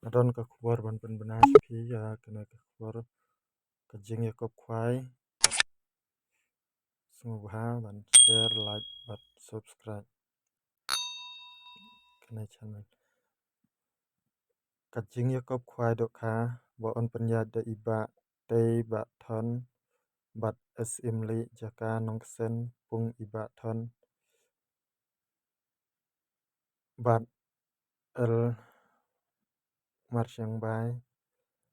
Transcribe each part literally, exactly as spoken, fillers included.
Nga don ka khubor ban pynbna sha phi ïa kane ka khubor ka jingïakop khwai. Sngewbha ban share, like bad subscribe kane channel. Ka jingïakop khwai dohkha ba yn pynïaid da i Bah Tei Bah Thon bad Syiem Lieh, jaka Nongksen, pung i Bah Thon bad L Marsiangbai.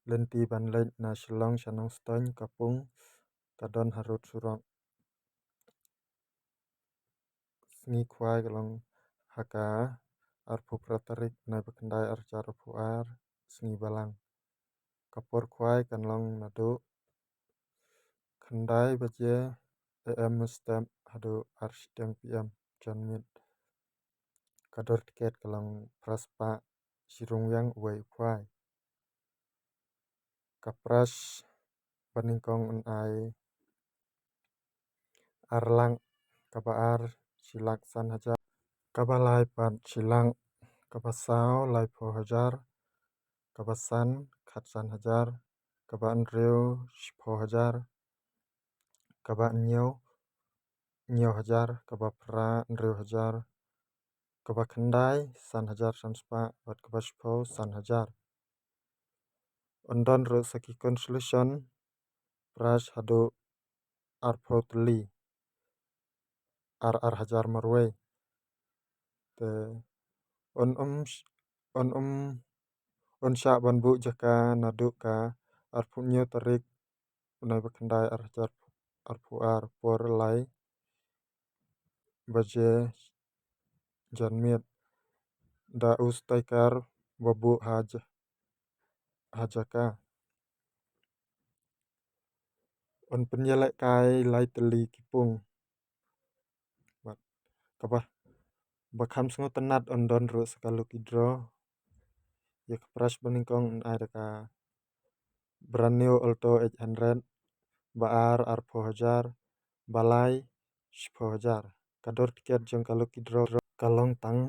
Lynti ban leit na Shillong sha Nongstoiñ, ka pung ka don harud surok. Sngi khwai ka long ha ka arphew phra tarik bnai ba khyndai, ar hajar arphew ar, sngi Balang. Ka por khwai kan long naduh khyndai baje A M mynstep haduh ar shiteng P M janmiet. Ka dor tiket ka long phra spah shi ryngwiang uwei u khwai. Ka prize ba nyngkong yn ai ar lak, kaba ar shi lak san hajar, kaba lai pat shi lak, kaba saw laiphew hajar, kaba san khatsan hajar, kaba hynriew shiphew hajar, kaba hynñiew hynñiew hajar, kaba phra hynriew hajar, kaba khyndai san hajar san spah bad kaba shiphew san hajar. Yn don ruh sa ki consolation prize haduh arphew tylli, ar ar hajar marwei. Te yn ym sh-, yn ym yn shah ban buh jaka naduh ka arphew hynñiew tarik bnai ba khyndai, ar hajar arphew ar, por lai baje janmiet, da u sticker ba buh ha ja-, ha jaka. Yn pynïalehkai lai tylli ki pung. Bad kaba, ba kham sngewtynnat, yn don ruh sa ka lucky draw. Ïa ka prize ba nyngkong yn ai da ka brand new Alto eight hundred, ba ar arphew hajar, ba lai shiphew hajar. Ka dor tiket jong ka lucky draw ka long tang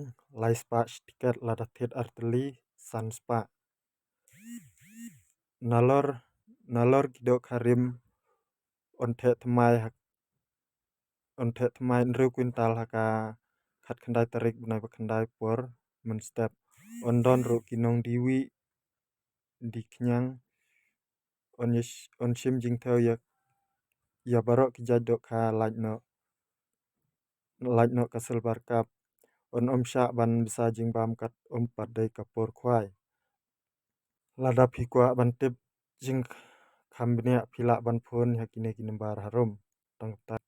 lai spah shi tiket, lada thied ar tylli san spah. Nalor, nalor ki dohkha rim yn theh thymmai ha, yn theh thymmai hynriew kwintal ha ka khatkhyndai tarik bnai ba khyndai por mynstep. Yn don ruh ki nongdie wieh die khñiang. Yn sh-, yn shim jingthew ïa, ïa baroh ki jait dohkha, lait noh, lait noh ka Silver Cup. Yn ym shah ban bsa jingbam kat ym pat dei ka por khwai. Lada phi kwah ban tip jingkham bniah, phi lah ban phone ha kine ki number harum. Tang kata.